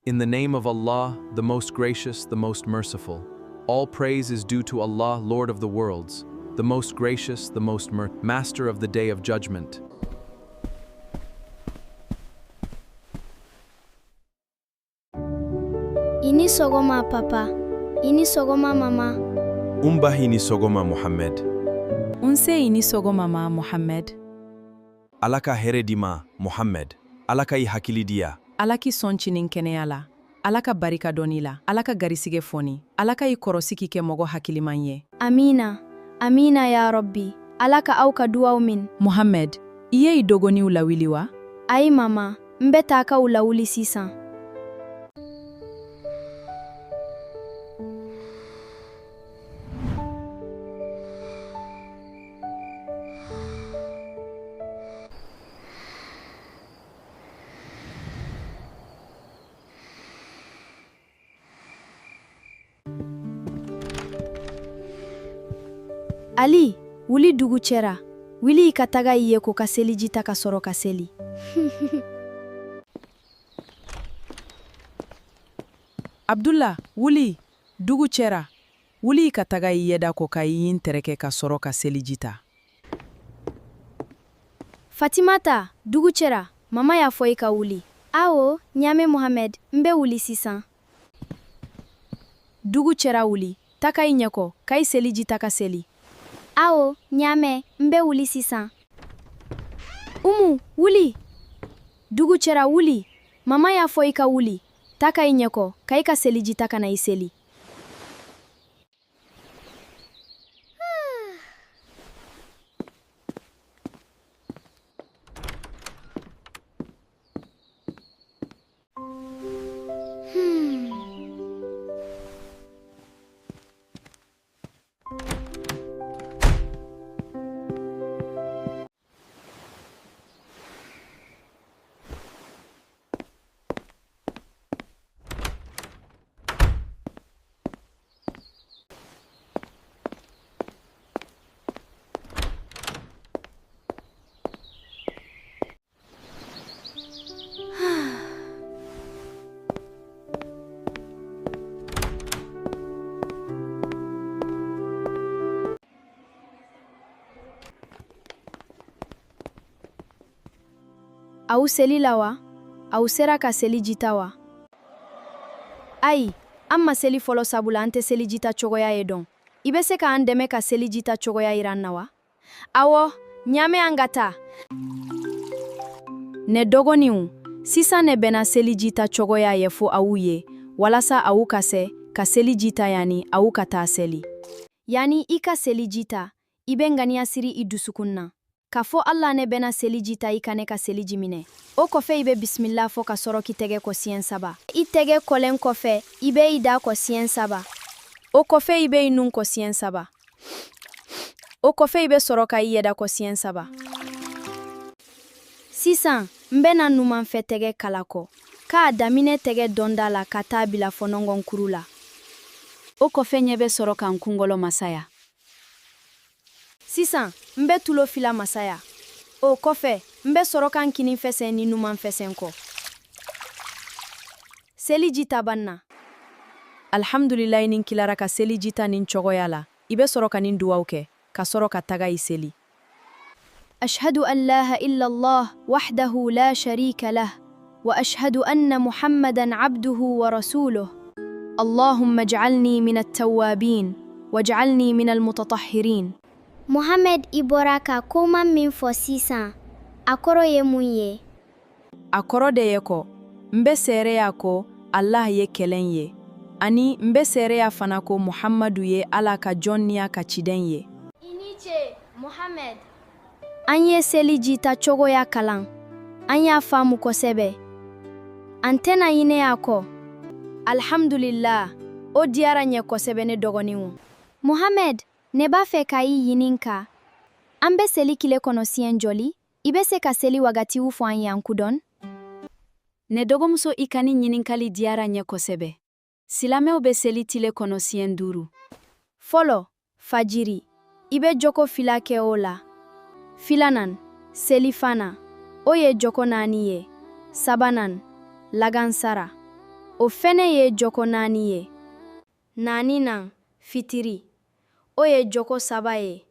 In the name of Allah, the most gracious, the most merciful. All praise is due to Allah, Lord of the worlds, the most gracious, the most master of the day of judgment. I ni sɔgɔma, papa. I ni sɔgɔma, mama. Nba, i ni sɔgɔma, Mohamɛd. Nse, i ni sɔgɔma, ma, Mohamɛd. Ala ka hɛrɛ d'i ma, Mohamɛd. Ala ka i hakili diya. Ala k'i sɔn si ni kɛnɛya la. Ala ka barika dɔn i la. Ala ka garisige foni. Ala ka i kɔrɔsi k'i kɛ mɔgɔ hakiliman ye. Amiina. Amiina ya Rabbi. Ala ka aw ka duwaw mine. Mohamɛd, i ye i dɔgɔninw lawuli wa? Ayi, mama. N bɛ taa ka u lawuli sisan. Ali, wuli, dugu cɛra. Wuli, i ka taga i ye ko ka seliji ta ka sɔrɔ ka seli. Abdullah, wuli, dugu cɛra. Wuli, i ka taga i yɛda ko ka i ɲin tɛrɛkɛ ka sɔrɔ ka seliji ta. Fatimata, dugu cɛra. Mama y'a fɔ i ka wuli. Awo, n y'a mɛn, Mohamɛd. N bɛ wuli sisan. Dugu cɛra, wuli, taga i ɲɛkɔ ka i seliji ta ka seli. Awo, n y'a mɛn. N bɛ wuli sisan. Umu, wuli, dugu cɛra. Wuli, mama y'a fɔ i ka wuli. Taga i ɲɛkɔ ka i ka seliji ta ka na i seli. Aw selila wa? Aw sera ka seliji ta wa? Ayi, an ma seli fɔlɔ, sabula an tɛ seliji ta cogoya ye dɔn. I bɛ se ka an dɛmɛ ka seliji ta cogoya yira an na wa? Awɔ, n y'a mɛn, an ka taa. Ne dɔgɔninw, sisan ne bɛna seliji ta cogoya yɛfɔ aw ye walasa aw ka se ka seliji ta yanni aw ka taa seli. Yanni i ka seliji ta, i bɛ ŋaniya siri i dusukun na k'a fɔ: Allah, ne bɛna seliji ta, i ka ne ka seliji minɛ. O kɔfɛ, i bɛ bisimila fɔ ka sɔrɔ k'i tɛgɛ kɔ siɲɛ saba. I tɛgɛ kɔlen kɔfɛ, i bɛ i da kɔ siɲɛ saba. O kɔfɛ, i bɛ i nun kɔ siɲɛ saba. O kɔfɛ, i bɛ sɔrɔ ka i yɛda kɔ siɲɛ saba. Sisan n bɛna numanfɛ tɛgɛ kala kɔ, k'a daminɛ tɛgɛ dɔnda la ka taa bila fɔ nɔngɔnkuru la. O kɔfɛ, ɲɛ bɛ sɔrɔ ka n kunkolo masaya. Sisan n bɛ tulo fila masaya. O kɔfɛ, n bɛ sɔrɔ ka n kininfɛsɛn ni numanfɛsɛn kɔ. Seliji ta banna. Alhamdulilayi, ni tilara ka seliji ta nin cogoya la, i bɛ sɔrɔ ka nin duwaw kɛ ka sɔrɔ ka taga i seli. أشهد أن لا إله إلا الله وحده لا شريك له وأشهد أن محمدا عبده ورسوله. اللهم اجعلني من التوابين واجعلني من المتطهرين. Mohamed, i bɔra ka koman min fɔ sisan, a kɔrɔ ye mun ye? A kɔrɔ de ye ko n bɛ seereya ko Allah ye kelen ye, ani n bɛ seereya fana ko Muhammadu ye Ala ka jɔn ni a ka ciden ye. I ni ce, Mohamed. An ye seliji ta cogoya kalan. An y'a faamu kosɛbɛ. An tɛna ɲinɛ a kɔ. Alhamdulillah, o diyara n ye kosɛbɛ, ne dɔgɔninw. Mohamed, ne b'a fɛ ka i ɲininka, an bɛ seli tile kɔnɔ siɲɛ joli? I bɛ se ka seli wagatiw fɔ an ye an kudɔn? Ne dɔgɔmuso, i ka nin ɲininkali diyara n ye kosɛbɛ. Silamɛw bɛ seli tile kɔnɔ siɲɛ duuru. Fɔlɔ, fajiri, i bɛ jɔko fila kɛ o la. Filanan, selifana, o ye jɔko naani ye. Sabanan, lagansara. O fɛnɛ ye jɔkɔ naani ye. Naaninan, fitiri, o ye jɔkɔ saba ye.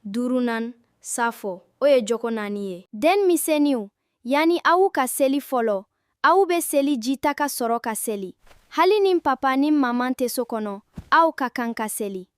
Duurunan, saafo, o ye jɔkɔ naani ye. Denmisenniw, yani aw ka seli fɔlɔ, aw bɛ seli ji ta ka sɔrɔ ka seli. Hali ni papa ni maman tɛ so kɔnɔ, aw ka kan ka seli.